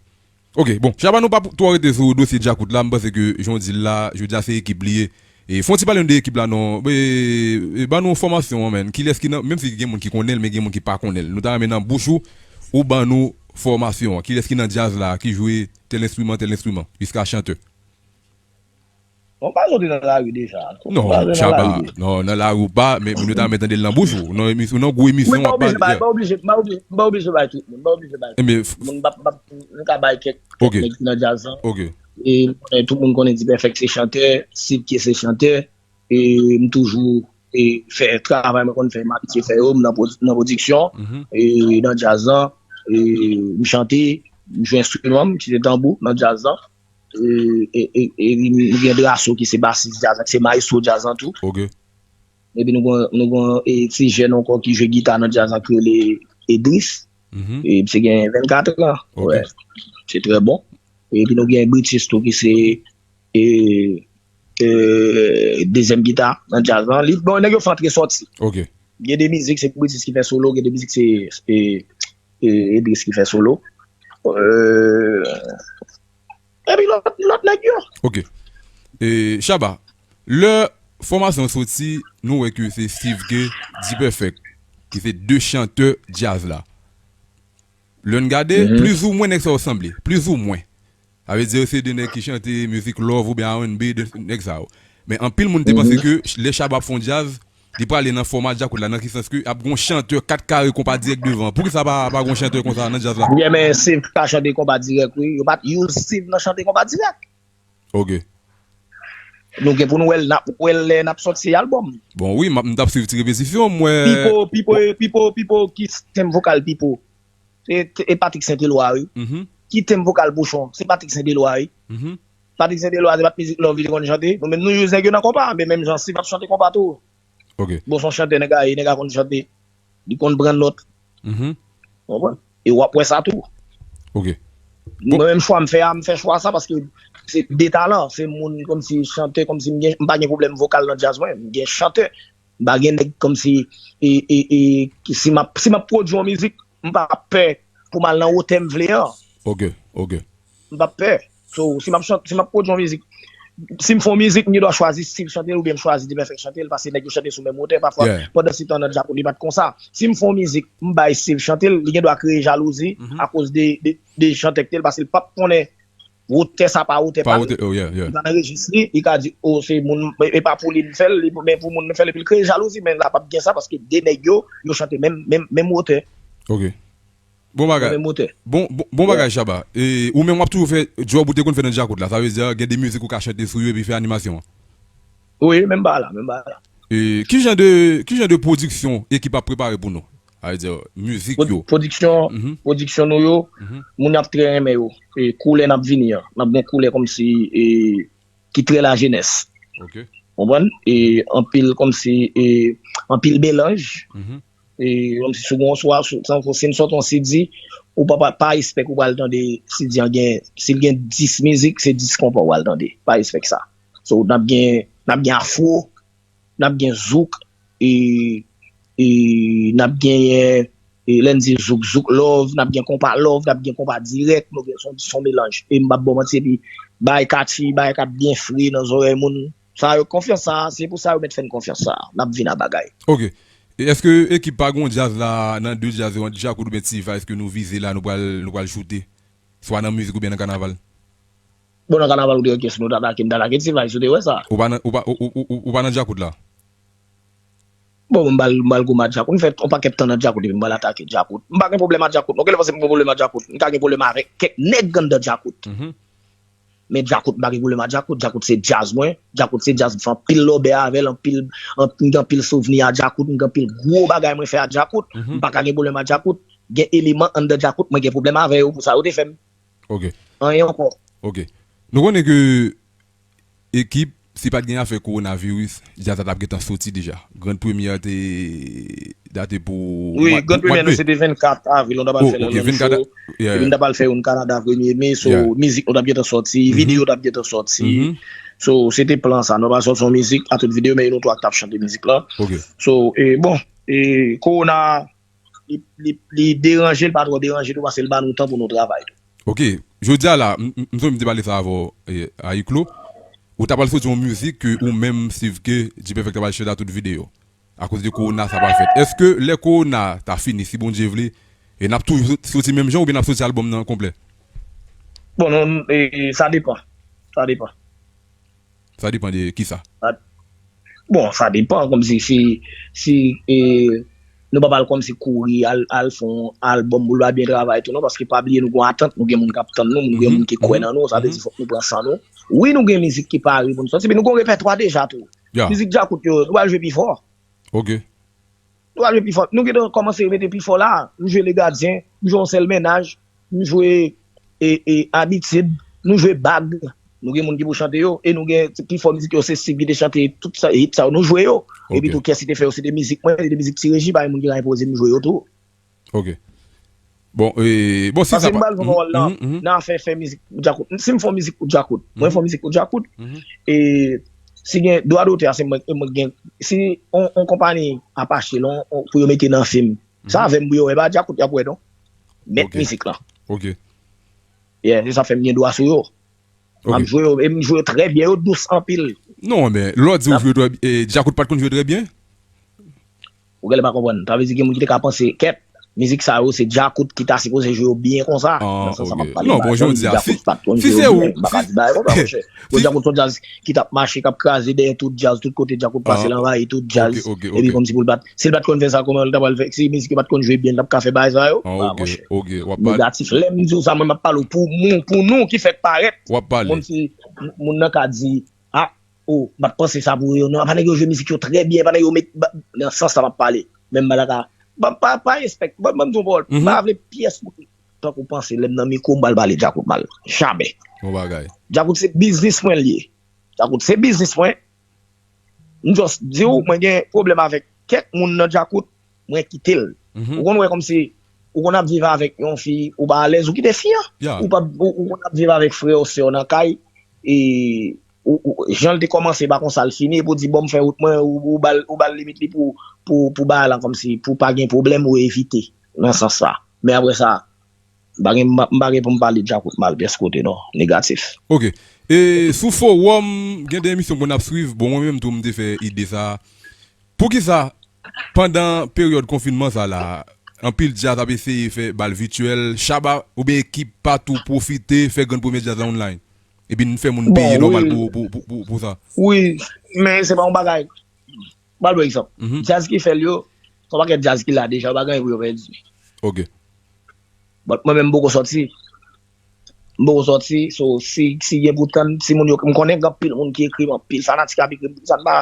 Ok, bon, Shabba, nou pa twò rete sou dosye Djakout la, m panse ke jan w di l la, jodi a se ekip li ye. E fè yon ti pale nou de ekip la non. E, e, ban nou fòmasyon an, menn. Kilès ki nan, menm si gen moun ki konnen l, men gen moun ki pa konnen l. Nou ta renmen nan bouch ou, ou ban nou fòmasyon an. Kilès ki nan djaz la, ki jwe tèl enstriman, tèl enstriman, jiska chantè. Bon, pa soti nan lari deja. Non, Shabba, non, nan lari ou pa, men nou ta renmen tande l nan bouch ou. Nan emisyon, nan gwo emisyon w ap pale. M pa oblije, m pa oblije bay tout moun, m pa oblije bay tout moun. M ka bay kèk nèg ki nan djaz lan. E m konnen tout moun konnen D-Perfect se chantè, Sid K se chantè. E m toujou e fè travay mwen konn fè, m abitye fè yo, m nan pwodiksyon, e nan djaz lan, e m chante, m jwe enstriman m ki se tanbou nan djaz lan. E, e, e, e nou gen Drasso ki se basis djaz la, ki se mayestwo djaz lan tou. Epi nou gen, nou gen e, ti jèn ankò ki jwe gita nan djaz lan ki rele Edris. E misye gen vennkat an. Se trè bon. Epi nou gen Britis tou ki se e, e, dezyèm gita nan djaz lan. Li, bon, nèg yo fè antre sòti. Gen de mizik se Britis ki fè solo, gen de mizik se e, e, Edris ki fè solo. E, Epi lòt, lòt nèg yo. Ok. E, Shabba, lè fòmasyon soti, nou wè ke se Steve K, D-Perfect, ki se de chantè djaz la. Lè n gade, plizoumwen nèg sa yo sanble. Plizoumwen. Sa vle di se de nèg ki chante mizik love oubyen R and B, de nèg sa yo. Men anpil moun te panse ke lè Shabba ap fè yon djaz, li prale nan fòma djakout la, nan ki sans ke ap gon chantè kat kare konpa dirèk devan. Poukisa pa, pa gon chantè konsa nan djaz la? Byen, men Steve ka chante konpa dirèk, wi. Yo pa t use Steve nan chante konpa dirèk. Ok. Nou gen pou n wè l, n ap wè l lè n ap sòti albòm. Bon, wi, m ap, m t ap swiv ti repetisyon, m wè. Pipo, Pipo, Pipo, Pipo, ki tenm vokal Pipo? E, e Patrick Saint-Éloi, wi. Ki tenm vokal Pouchon? Se Patrick Saint-Éloi, wi. Patrick Saint-Éloi, se pa t mizik love li te konn chante. Nou menm nou use nèg yo nan konpa, men menm jan Steve ap chante konpa tou. Bon, se yon chantè nèg a ye, nèg a konn chante. Li konn pran nòt. Ou konprann? E w ap wè sa tou. Mwen menm chwa m fè a, m fè chwa sa paske se de talan. Se moun kòmsi chantè, kòmsi m gen, m pa gen pwoblèm vokal nan djaz mwen. M gen chantè. M pa gen nèg kòmsi e, e, e, si m ap, si m ap pwodui yon mizik, m pa pè pou m al nan wotè m vle an. Ok, ok. M p ap pè. So, si m ap chante, si m ap pwodui yon mizik, si m fè yon mizik, m gendwa chwazi Steve chante l oubyen m chwazi D-Perfect chante l, paske nèg yo chante sou menm wotè. Pafwa, pandansetan, nan djakout, li pa t konsa. Si m fè yon mizik, m bay Steve chante l, li gendwa kreye jalouzi akoz de, de, de chantè k te l, paske l p ap konnen wotè sa pa wotè pa l. Li pa nan rejis li, li ka di, o, se moun, e pa pou li m fè l, men pou moun m fè l, epi l kreye jalouzi, men la p ap gen sa, paske de nèg yo, yo chante menm, menm, menm wotè. Ok. Bon bagay. Bon, bon, bon bagay, Shabba. E, ou menm w ap toujou fè djòb ou te konn fè nan djakout la. Sa vle di, gen de mizik ou ka chante sou yo epi fè animasyon an. Wi, menm bagay la, menm bagay la. E, ki jan de, ki jan de pwodiksyon ekip ap prepare pou nou? Sa vle di, mizik yo. Pwodiksyon, pwodiksyon nou yo, moun ap trè renmen yo. E, koulè n ap vini an. N ap gen koulè kòmsi, e, ki trè lajenès. Konprann? E anpil kòmsi, e anpil melanj. E kòmsi si w gen yon swa, si w, tankou si n sòti yon C D, ou pa, pa, pa espèk ou pral tande C D an gen, si l gen dis mizik, se dis konpa w pral tande. Pa espèk sa. So, n ap gen, n ap gen afro, n ap gen zouk, e, e n ap genyen, e lè n di zouk, zouk love, n ap gen konpa love, n ap gen konpa dirèk, nou gen son, son melanj. E m p ap ba w manti, epi bagay k atire, bagay k ap byen fre nan zòrèy moun. Sa yo, konfyans sa, se pou sa yo mèt fè n konfyans sa. N ap vin a bagay. Ok. E èske ekip pa gon djaz la, nan de djaz yo, ant Djakout oubyen T-Vice ke nou vize la, nou pral, nou pral choute? Swa nan mizik oubyen nan kanaval? Bon, nan kanaval ou te wè kiyès nou t atake, m t atake T-Vice, ou te wè sa. Ou pa nan, ou pa, ou, ou, ou, ou pa nan djakout la? Bon, m bal, m bal goumen ak djakout. M fè yon pakèt tan nan djakout epi m bral atake djakout. M pa gen pwoblèm ak djakout. Non, genlè panse m gen pwoblèm ak djakout. M ka gen pwoblèm avèk kèk nèg anndan djakout. Men djakout, m pa gen pwoblèm ak djakout. Djakout se djaz mwen. Djakout se djaz m fè anpil lòbèy avè l, anpil, an, m gen anpil souvni a djakout, m gen anpil gwo bagay mwen fè a djakout. M pa ka gen pwoblèm ak djakout. Gen eleman anndan djakout mwen gen pwoblèm avè yo pou sa yo te fè m. Ok. Anyen ankò. Ok. Nou konnen ke ekip, si pa t gen afè kowonaviris, djaz la t ap gentan soti deja. Grand Premye a te date pou mwa, mwa de me. Wi, Grand Premye nou se te vennkat avril, nou ta pral fè nan Land Show. Epi nou ta pral fè youn Kanada premye me, so mizik nou t ap gentan sòti, videyo t ap gentan sòti. So, se te plan sa. Nou pral sòti yon mizik, Atout Video, men e nou twa k t ap chante mizik lan. Ok. So, e, bon, e, Kowona, li, li, li deranje, li pa twò deranje tou, paske li ba nou tan pou nou travay tou. Ok. Jodi a la, m, m, m sonje m te pale sa avè w, e, Ayiklo. Ou ta pral soti yon mizik ke ou menm, Steve K, G-Perfect ta pral chante Atout Video. Akoz de Kowona sa pa fèt. Èske lè Kowona ta fini, si Bondye vle, e n ap toujou soti menm jan oubyen n ap soti albòm nan konplè? Bon, non, e, sa depann. Sa depann. Sa depann de kisa? Bon, sa depann, kòmsi si, si, e, nou pa pral kòmsi kouri al, al fè yon albòm pou l pa byen travay tou non, paske pa bliye nou gon atant, nou gen moun k ap tann nou, nou gen moun ki kwè nan nou, sa vle di fòk nou pran san nou. Wi, nou gen mizik ki pare pou nou sòti, men nou gon repètwa deja tou. Ya. Mizik Djakout yo, nou pral jwe pi fò. Ok. Nou pral jwe pi fò. Nou gentan kòmanse mete pi fò la. M jwe Le Gardien, m jwe Yon Sèl Mennaj, m jwe e, e, Abitid, nou jwe Bag. Nou gen moun ki pou chante yo, e nou gen pi fò mizik yo, se Steve ki te chante tout sa, hit sa yo, nou jwe yo. Epi tou, kiyès ki te fè yo, se te mizik mwen, se te mizik Ti Reji, pa gen moun ki ka enpoze m jwe yo tou. Ok. Bon, e, bon, si Paske sa m pa. pral jwe yon wòl nan, nan afè fè mizik pou Djakout. Si m fè yon mizik pou Djakout, mwen fè yon mizik pou Djakout, e si gen dwa dotè a, se mwen, mwen gen. Si on, on konpayi ap achte l, on, on, pou yo mete nan fim, sa avè m pou yo wè, pa Djakout y ap wè non. Mèt Ok. Mizik lan. Ok. Yeah, se sa fè m gen dwa sou yo. M ap Ok. jwe yo, e m jwe yo trè byen, yo dous anpil. Non, men, lè w di ou jwe trè byen, e, Djakout pa t konn jwe trè byen? Ou genlè pa konprann. Sa vle di gen moun ki te ka panse, kèt, mizik sa yo, se Djakout ki ta sipoze jwe yo byen konsa. Ah, Nan sans sa m ok. ap pale. Non, bon, Sa vle jodi di a, Djakout si, pa t konn si jwe se yo ou, byen. M pa ka si, di bagay konsa, monchè. Bon, si, Djakout se yon djaz ki t ap mache, k ap kraze dèyè tout djaz, tout kote Djakout pase l anvayi tout djaz. Ah, ok, ok. Epi kòmsi pou l pa t, si l pa t konn fè sa, kòman l ta pral fè? Si mizik yo pa t konn jwe byen, l t ap ka fè bagay sa yo? Ah, Ah, ok, monchè. Ok, w ap pale. Negatif. Lè m di w sa, mwen m ap pale w pou moun, pou nou ki fèk parèt. W ap pale. Moun si, moun nan ka di, ah, oh, m pa t panse sa pou yo. Non, apa nèg yo jwe mizik yo trè byen, apa nèg yo met, ba, nan sans sa m ap pale. Men m pa ta ka, pa, pa, pa respect. Ban, ban m di yon pawòl. M pa vle pyès moun tankou panse lè m nan mikwo, m pral pale Djakout mal. Jamè. Bon bagay. Djakout se biznis mwen l ye. Djakout se biznis mwen. M just di w, mwen gen pwoblèm avèk kèk moun nan Djakout, mwen kite l. Ou konn wè kòmsi, ou konn ap viv avèk yon fi, ou pa alèz, ou kite fi an. Ya. Ou pa, ou, ou konn ap viv avèk frè w, sè w nan kay, e ou, ou, jan l te kòmanse, pa konsa l fini, epi w di, bon, m fè wout mwen, ou, ou ba l, ou ba l limit li pou, pou, pou bagay lan kòmsi, pou pa gen pwoblèm, ou evite nan sans sa. Men apre sa, m pa gen, m pa, m pa gen pou m pale Djakout mal pyès kote, non. Negatif. Ok. E sou fowòm, gen de emisyon mwen ap swiv, bon, mwen menm tou, m te fè ide sa. Poukisa, pandan peryòd konfinman sa la, anpil djaz ap eseye fè bal vityèl, Shabba oubyen ekip pa tou pwofite fè grann premye djaz la online? Epi n fè moun Bon, peye nòmal wi. Pou, pou, pou, pou, pou sa. Wi, men se pa yon bagay. Ba l bon egzanp. Mhm. Djaz ki fè l yo, se yon pakèt djaz ki la deja, yo pa gen anyen pou yo pèdi. Ok. But mwen menm m poko sòti. M poko sòti, so si, si gen pou tann, si moun yo, m konnen gen anpil moun ki ekri m, anpil fanatik ap ekri m, sa n pa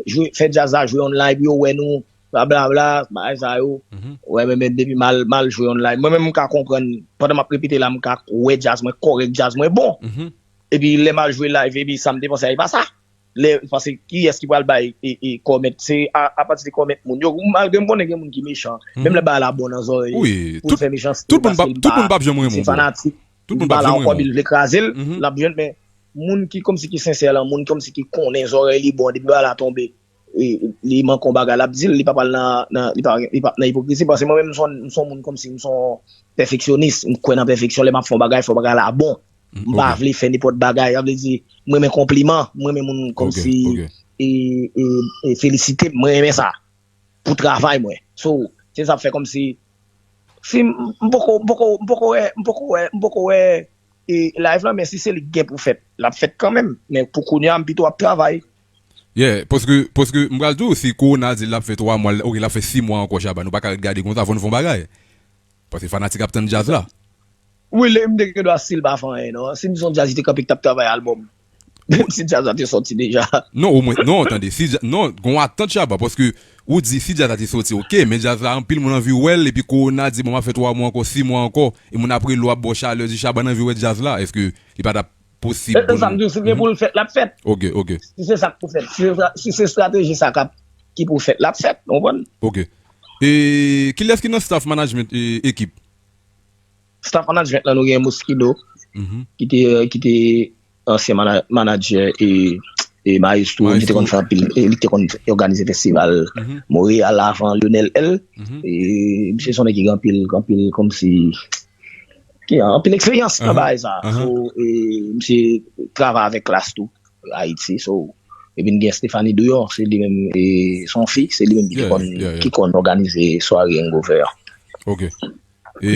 jwe, fè djaz la jwe online pou yo wè nou, blablabla, bagay sa yo. Mhm. Wè, men, men depi m al, m al jwe online. Mwen menm m ka konprann, pandan m ap repete la, m ka wè djaz mwen kòrèk, djaz mwen bon. Mhm. Epi lè m al jwe live, epi sa m te panse a, e pa sa. Lè, paske kiyès ki pral bay e, e kòmèt? Se a, apati de kòmèt moun yo. Malgre m konnen gen moun ki mechan, menm lè bagay la bon nan zòrèy, Wi, pou l tout, fè mechanste, tout moun paske pa, li tout moun pa, pap janm renmen se w, bro. fanatik. Tout moun Bagay pap la janm ankò, renmen w. li vle kraze l, Mhm. l ap jwenn, men moun ki kòmsi ki sensè lan, moun kòmsi ki konnen zòrèy li bon, depi bagay la tonbe, e, li manke yon bagay, l ap di l, li pa pral nan, nan, li pa, li pa nan ipokrizi, paske mwen menm, m se yon, m se yon moun kòmsi, m se yon pèfeksyonis, m kwè nan pèfeksyon, lè m ap fè yon bagay, fò bagay la bon. M pa Ok. vle fè nenpòt bagay, sa vle di, m renmen konpliman, m renmen moun Ok, kòmsi, ok. e, e, e felisite m, mwen renmen sa, pou travay mwen. So, se sa k fè kòmsi, si m, m poko, m poko, m poko wè, m poko wè, m poko wè, e, live lan, men si se li k gen pou fèt, l ap fèt kanmenm. Men pou kounye a, m pito ap travay. Yeah, paske, paske m pral di w, si Kowona di l ap fè twa mwa, ok, l ap fè sis mwa ankò, Shabba, nou pa ka ret gade konsa, fò n fè yon bagay. Paske fanatik ap tann djaz la. Wi, lè m te gen dwa si l pa fè anyen, non. Si m se yon djaz, li te kanpe, k t ap travay albòm. Menm si djaz la te sòti deja. Non, omwen, non, tande, si dja-, non, gon atant, Shabba, paske ou di si djaz la te sòti, ok, men djaz la, anpil moun anvi wè l, epi Kowona di, bon, m ap fè twa mwa ankò, sis mwa ankò, e moun ap rele w ap ba w chalè, di Shabba anvi wè djaz la, èske li pa t ap posib E, e sa m di w, si l gen pou l fèt, l ap fèt. Ok, ok, Si se sa k pou fèt, si se sa, si se estrateji sa k ap, ki pou fèt, l ap fèt, w konprann? ok. E kilès ki nan staff management, e, ekip? Staff management lan, nou gen Muskido, Mhm. ki te, ki te, ansyen mana- manadjè e, e Maestro, li te konn fè anpil, e li te konn òganize festival Montréal avan Lionel L. E misye se yon nèg ki gen anpil, anpil kòmsi, ki gen anpil eksperyans nan bagay sa. So, e misye travay avèk Klass tou, Ayiti. So, epi n gen Stéphanie Douillon, se li menm, e se yon fi, se li menm ki te konn, ki konn òganize sware Hangover an. Ok. E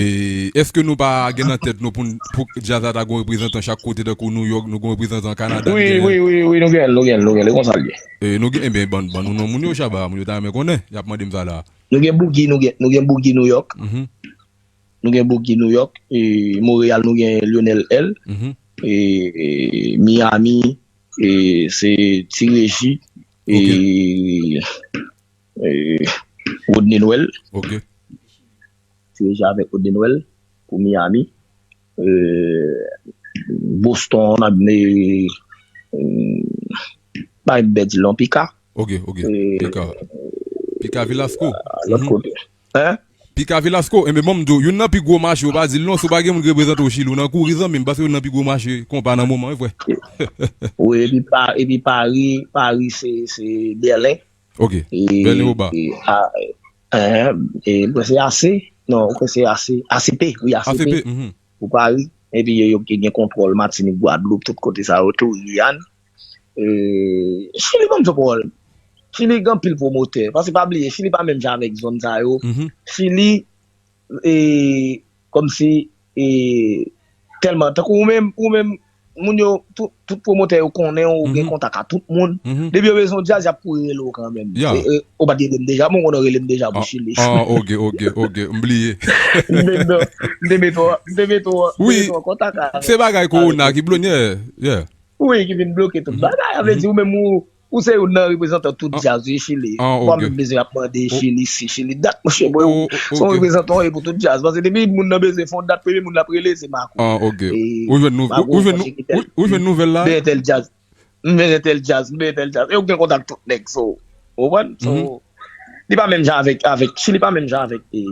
èske nou pa gen nan tèt nou pou, pou djaz la ta gen reprezantan chak kote, tankou New York, nou gen reprezantan Kanada? Wi, wi, wi, wi, nou gen, nou gen, nou gen, e konsa l ye. E nou gen, enben, ban, ban nou non moun yo, Shabba, moun yo ta renmen konnen, y ap mande m sa la. Nou gen Boogie, nou gen, nou gen Boogie New York. Nou gen Boogie New York, e Montréal, nou gen Lionel L. E, e Miami, e se Ti Reji, e, e Rodney Noël. Ok. Ti Reji avèk Rodney Noël pou Miami. E, Boston, n ap ne, e, bay bèt di lon Pika. Ok, ok. Pika. Pika Velasco. Lòt kote. Hein? Pika Velasco, enben bon, m di w, youn nan pi gwo mache, ou pa di l non, si w pa gen moun ki reprezante w Chili, ou nan kouri zanmi m, paske youn nan pi gwo mache konpa nan moman, wi frè. Wi, epi, pa, epi Paris, Paris se, se Berlin. Ok, Berlin Oba. E, a, e, e, mwen se A C, non, mwen se A C, A C P, wi, A C P. A C P, mhm. Pou Paris, epi yo, yo gen kontwòl Matinik, Gwadloup, tout kote sa yo tou, Guyane. E, Chili ban m di w pawòl. Chili gen anpil pwomotè. Paske pa bliye, Chili pa menm jan avèk zòn sa yo. Chili, e, kòmsi, e, tèlman, tankou ou menm, ou menm, moun yo, tout, tout pwomotè yo konnen w, ou gen kontak a tout moun. Depi yo bezwen w djaz, y ap kouri rele w kanmenm. E, e, ou pa t rele m deja, bon, konnen w rele m deja pou Chili. Ah, ok, ok, ok, m bliye. M te mete w, m te mete w, m te mete w an kontak avè m. Wi, se bagay kowona ki bloke, yeah. Wi, ki vin bloke tout bagay. Sa vle di ou menm ou, ou se youn nan reprezantan tout djaz wi Chili. Ou pa menm bezwen ap mande Chili si, Chili dat, monchè, mwen se yon reprezantan w ye pou tout djaz. Paske depi moun nan bezwen fè yon dat, premye moun l ap rele se Makou. Ah, ok. Ou jwenn nouvèl la? M benyen tèl djaz. M benyen tèl djaz, m benyen tèl djaz. E ou gen kontak tout nèg, so, ou konprann? So, li pa menm jan avèk, avèk, Chili pa menm jan avèk, e,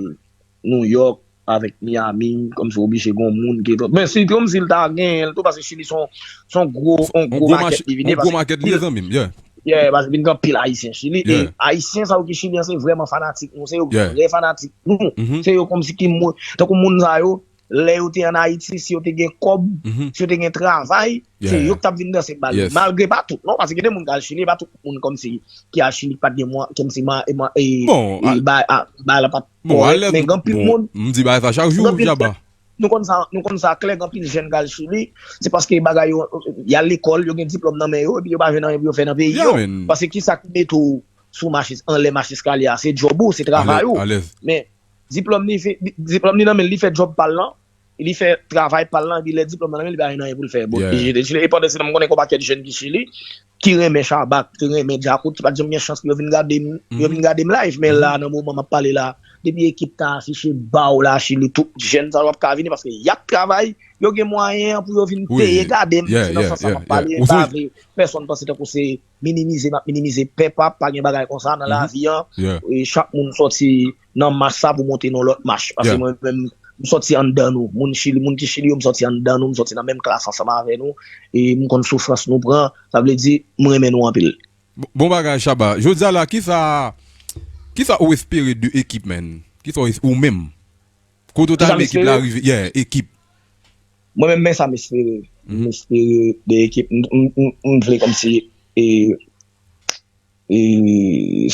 New York, avèk Miami, kòmsi w oblije gen yon moun ki. Men si kòmsi l ta genyen l tou, paske Chili se yon, se yon gwo, yon gwo makèt li vin ye, paske. Yon gwo makèt li ye, zanmi m, yeah. Yeah, paske vin gen anpil Ayisyen Chili, e Ayisyen sa yo ki Chili an, se vrèman fanatik nou, se yo ki vrè fanatik nou. Se yo kòmsi ki mwen, tankou moun sa yo, lè yo te ann Ayiti, si yo te gen kòb, si yo te gen travay, se yo ki t ap vin danse bal yo. Malgre pa tout, non, paske gen de moun k al Chili, e pa tout moun kòmsi ki al Chili ki pa t gen mwa, kòmsi ma, e, ma, e, e, bay, a, bay la pa t kòrèk, men gen anpil moun. M di bagay sa chak jou, Jaba. Nou konn sa, nou konn sa klè, gen anpil jèn k al Chili, se paske bagay yo, y al lekòl, yo gen diplòm nan men yo, epi yo pa jwenn anyen pou yo fè nan peyi yo. Paske kisa ki mete w sou mache, anlè mache eskalye a? Se djòb ou, se travay ou. Men, Diplòm li, diplòm li nan men l, li fè djòb pa l lan, li fè travay pa l lan, epi lè diplòm nan nan men l, li pa gen anyen pou l fè. Bon, li jete Chili. E pandan se tan, m konnen gen yon pakèt jèn ki Chili, ki renmen Shabba, ki renmen Djakout, ki pa t janm gen chans pou yo vin gade m, yo vin gade m live. Men la, nan moman m ap pale la, depi ekip ta afiche ba w la Chili, tout jèn sa yo ap ka vini paske y ap travay, yo gen mwayen an pou yo vin peye gade m. Se nan sans sa m ap pale, m pa vle pèsonn panse tankou se minimize, m ap minimize pèp, pa, pa gen bagay konsa nan lavi an. E chak moun sòti nan mach sa pou monte nan lòt mach. Paske mwen menm, m sòti anndan nou. Moun Chili, moun ki Chili yo, m sòti anndan nou, m sòti nan menm klas ansanm avè nou. E m konn soufrans nou pran. Sa vle di, m renmen nou anpil. Bon bagay, Shabba. Jodi a la, kisa, kisa ou espere de ekip, man? Kisa ou es-, ou menm? Kote w ta renmen ekip la rive? Yeah, ekip. Mwen menm, men sa m espere. M espere de ekip. M, m, m, m vle kòmsi, e, e,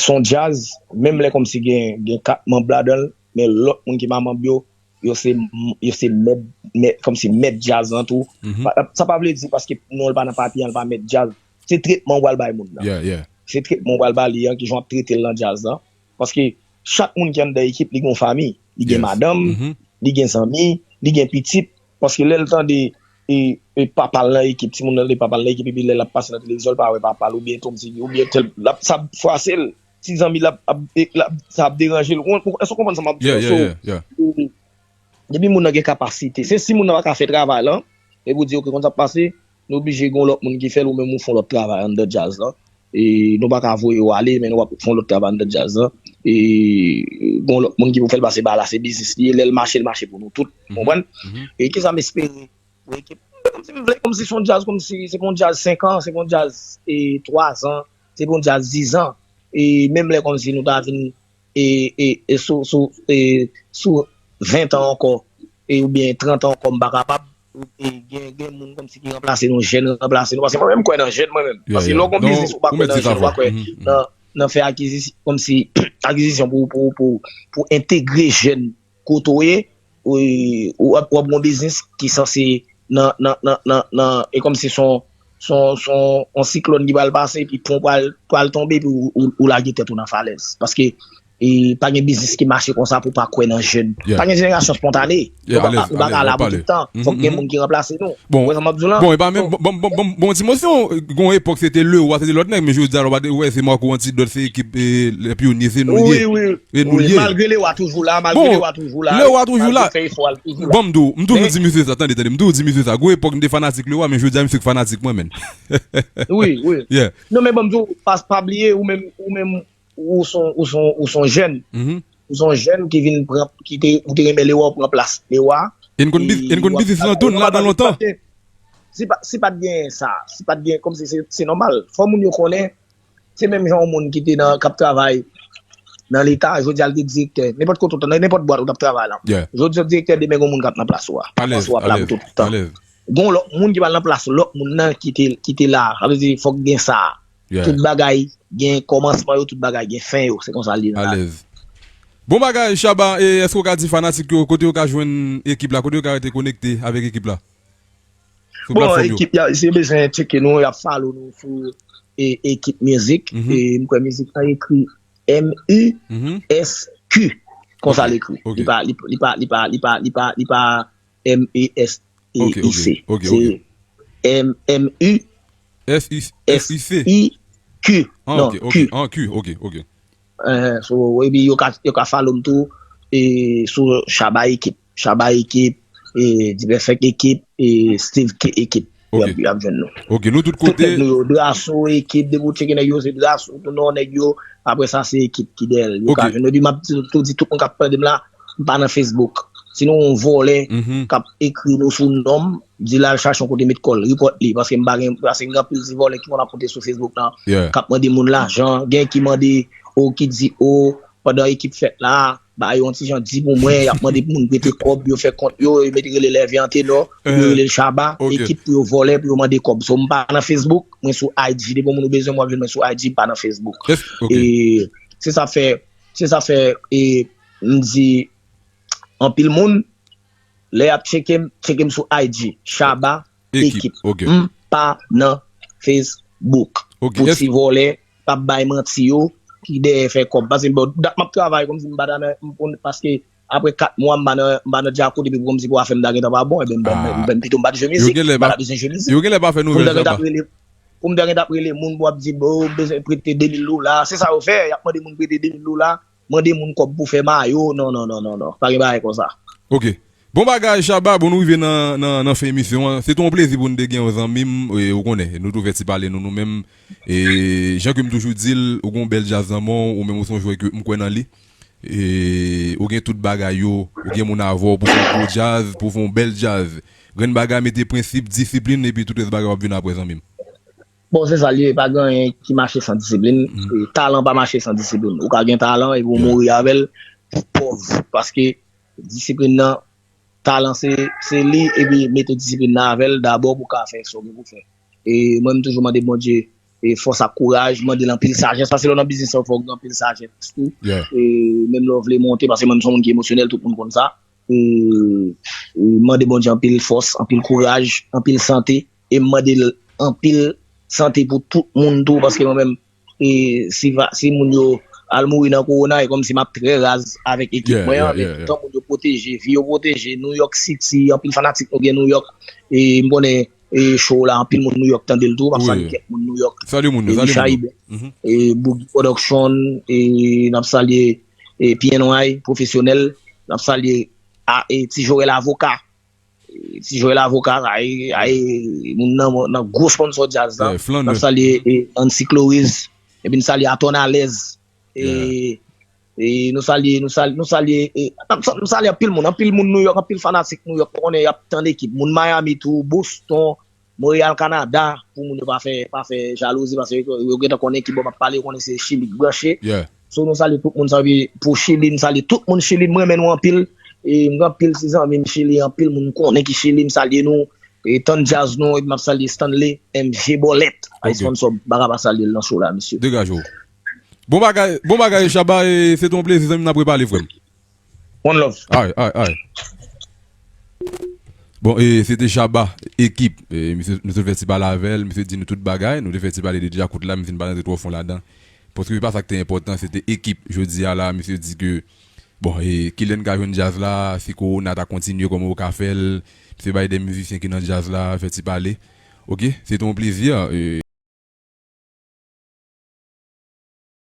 se yon djaz, menm lè kòmsi gen, gen kat manb ladan l, men lòt moun ki pa manb yo, yo se, yo se mèt, mèt, kòmsi mèt djaz lan tou. Sa pa vle di paske non l pa nan papye an, l pa mèt djaz. Se tretman w pral bay moun nan. Se tretman w pral ba li an, kijan w ap trete l nan djaz lan. Paske chak moun ki anndan ekip, li gen yon fanmi. Li gen madanm, li gen zanmi, li gen pitit. Paske lè l tande, e, e papa l nan ekip, timoun nan tande papa l nan ekip, epi lè l ap pase nan televizyon, l pa wè papa l oubyen Tom Ziggy, oubyen tèl, l ap, sa ap fwase l. Ti zanmi l ap, ap, e, l ap, sa ap deranje l. Ou, ou, èske w konprann sa m ap di a? So, e, depi moun nan gen kapasite, se si moun nan pa ka fè travay lan, epi w di, "Ok, konn sa k pase, nou oblije gen yon lòt moun ki fè l, ou menm ou fè yon lòt travay anndan djaz lan." E nou pa ka voye w ale, men nou ap fè yon lòt travay anndan djaz lan. E gen yon lòt moun ki pou fè l, paske bagay la se biznis li ye, lè l mache, l mache pou nou tout. Ou konprann? E kisa m espere pou ekip? M Kòmsi m vle, kòmsi se yon djaz, kòmsi se pa yon djaz senk an, se pa yon djaz e twa zan, se pa yon djaz diz an. E menm lè kòmsi nou ta vin e, e, e sou, sou, e, sou ven tan ankò, e, oubyen trant an ankò, m pa kapab. E gen, gen moun kòmsi ki ranplase nou, jèn ranplase nou. Paske mwen menm, m kwè nan jèn, mwen menm. Paske lè w gon biznis, ou pa kwè nan jèn, ou pa kwè nan, nan fè akizisyon, kòmsi akizisyon pou, pou, pou, pou entegre jèn kote w ye, w ap, w ap gon biznis ki sanse nan, nan, nan, nan, nan, e kòmsi se yon, se yon, se yon, yon siklòn ki pral pase, epi pon pral, pral tonbe, epi ou, ou, ou lage tèt ou nan falèz. Paske e pa gen biznis ki mache konsa pou pa kwè nan jèn. Pa gen jenerasyon spontane. Nou pa ka la pou tout tan. Fòk gen moun ki ranplase nou. Ou wè sa m ap di w la? Bon, e pa menm, bon, bon, bon, bon, bon, ti mosyon, gon epòk se te Lewa, se te lòt nèg, men jodi a la, w pa wè se Marco Antidote, se ekip, e, lè pyonye, se nou l ye. E nou l ye. Malgre Lewa toujou la, malgre Lewa toujou la. Lewa toujou la. Bon, m di w, m toujou di misye sa, tande, tande, m toujou di misye sa. Gon epòk, m te fanatik Lewa, men jodi a, misye k fanatik mwen, menn. Wi, wi. Non, men bon, m di w, pa, pa bliye, ou menm, ou menm, ou se yon, ou se yon, ou se yon jèn. Ou se yon jèn ki vin pran, ki te, ou te renmen Lewa, ou pran plas Lewa. E n konn biz-, e n konn biznis lan tou, n ladan lontan. Si pa, si pa t gen sa, si pa t gen, kòmsi se, se nòmal. Fò moun yo konnen, se menm jan yon moun ki te nan, k ap travay nan Leta, jodi a l te direktè. Nenpòt kote ou t, nan nenpòt bwat ou t ap travay la. Jodi a w direktè, demen gon moun k ap nan plas ou a. Plas ou ap la pou tout tan. Gon lòt moun ki pral nan plas lòt moun nan ki te, ki te la. Sa vle di, fòk gen sa. Tout bagay gen kòmansman yo, tout bagay gen fen yo. Se konsa l ye nan lavi. Bon bagay, Shabba. E èske w ka di fanatik yo, kote yo ka jwenn ekip la, kote yo ka rete konekte avèk ekip la? Bon, ekip, si yo bezwen tcheke nou, y ap follow nou sou e, Ekip Mizik. E m kwè mizik lan ekri M U S Q. Konsa l ekri. Li pa, li, li pa, li pa, li pa, li pa, li pa M E S E I C. Se M, M U S I C. Non, Q. An Q, ok, ok. So, epi yo ka, yo ka follow m tou, e, sou Shabba Ekip. Shabba Ekip, e, Dipèfèk Ekip, e, Steve K Ekip. Y ap, y ap jwenn nou. Ok, nou tout kote. Tout nèg nou yo, Draso Ekip, depi w tcheke nèg yo, se Draso, tou non nèg yo. Apre sa, se ekip ki dèyè l. Yo ka jwenn nou. Epi m ap di, tou di tout moun k ap tande m la, m pa nan Facebook. Si nou yon vòlè k ap ekri nou sou non m, di l al chache yon kote met kò l, report li, paske m pa gen, paske gen anpil ti vòlè ki konn ap monte sou Facebook lan, k ap mande moun lajan, gen ki mande, o, ki di, o, pandan ekip fèt la, ba yo yon ti jan di pou mwen, y ap mande moun prete kòb, yo fè kont yo, yo mete rele Lève Antenò, yo rele l Shabba, ekip pou yo vòlè, pou yo mande kòb. So, m pa nan Facebook, mwen sou I G, depi yon moun ou bezwen, w ap jwenn mwen sou I G, m pa nan Facebook. E se sa fè, se sa fè, e, m di, anpil moun, lè y ap tcheke m, tcheke m sou I G, Shabba Ekip. M pa nan Facebook. Pou ti vòlè k ap bay manti yo, ki dèyè fè kòb. Paske bon, dat m ap travay kòmsi m pa ta nan, m konn, paske apre kat mwa, m pa nan, m pa nan djakout, epi kòmsi pou afè m ta gentan pa bon, ebyen, m, m, m, pito m pa t jwe mizik, m pa ta bezwen jwe mizik. Yo genlè pa fè nouvèl, Shabba. Pou m ta gentan ap rele moun pou ap di, bon, m bezwen prete de mil dola. Se sa yo fè, y ap mande moun prete de mil dola. Mande moun kòb pou fè mayo. Non, non, non, non, non. Pa gen bagay konsa. Ok. Bon bagay, Shabba. Bon, nou rive nan, nan, nan fen emisyon an. Se te yon plezi pou n te gen yon zanmi m, e, ou konnen, nou tou fè ti pale nou, nou menm. E, jan ke m toujou di l, ou gen yon bèl djaz nan men w, ou menm ou se yon jwè ke m kwè nan li. E, ou gen tout bagay yo, ou gen moun avè w pou fè yon gwo djaz, pou fè yon bèl djaz. Grenn bagay, mete prensip, disiplin, epi tout rès bagay w ap vin apre, zanmi m. Bon, se sa l ye, pa gen anyen ki mache san disiplin. E, talan pa mache san disiplin. Ou ka gen talan epi w mouri avè l pòv. Paske disiplin nan, talan se, se li, epi mete disiplin nan avè l dabò pou w ka fè sa w gen pou fè. E mwen, m toujou mande Bondye, e, fòs ak kouraj, mande l anpil sajès, paske lè w nan biznis sa, fò w gen anpil sajès tou. E menm lè w vle monte, paske mwen, m se yon moun ki emosyonèl, tout moun konn sa. E, e, mande Bondye anpil fòs, anpil kouraj, anpil sante. E m mande l anpil sante pou tout moun tou, paske mwen menm, e, si va, si moun yo al mouri nan kowona, e kòmsi m ap trè raz avèk ekip mwen an, men toutan moun yo pwoteje, vi yo pwoteje, New York City, anpil fanatik nou gen New York, e m konnen, e, show la, anpil moun New York tande l tou, m ap salye kèk moun New York, e, Micha Iben, e, Boogie Production, e, n ap salye, e, P N Y, pwofesyonèl, n ap salye, a, e, Ti Joel Avoka, Ti Joel Avoka, ay, ay, moun nan, nan gwo sponsò djaz la. N ap salye, e, Ancy Cloris, epi n salye Aton Alèz, e, E nou salye, nou salye, nou salye, e, nou sa- nou salye anpil moun, anpil moun New York, anpil fanatik New York, nou konnen y ap tann ekip. Moun Miami tou, Boston, Montréal, Canada, pou moun yo pa fè, pa fè jalouzi, paske yo, yo gentan konnen ki bò m ap pale, yo konnen se Chili k branche. Yeah. So nou salye tout moun, sa vle pou Chili, m salye tout moun Chili, m renmen nou anpil. E m gen anpil ti zanmi m Chili, anpil moun m konnen ki Chili, m salye nou. E tann djaz nou, epi m ap salye Stanley M G Bolèt. Ay Ok. sponsor, m pa ka pa salye l nan show la, mesye. Degaje w. Bon bagay, bon bagay, Shabba, e se te yon plezi, zanmi, n ap repale, frè m. One love. Ay, ay, ay. Bon, e se te Shabba, ekip. E, misye, nou te fè ti pale avè l, misye di nou tout bagay, nou te fè ti pale de djakout la, misye pa rantre twò fon ladan. Paske se pa sa ki te enpòtan, se te ekip. Jodi a la, misye di ke, bon, e kilè n ka jwenn djaz la, si kowona ta kontinye, kòman yo ka fè l, misye bay de mizisyen ki nan djaz la, fè ti pale. Ok, se te yon plezi, e,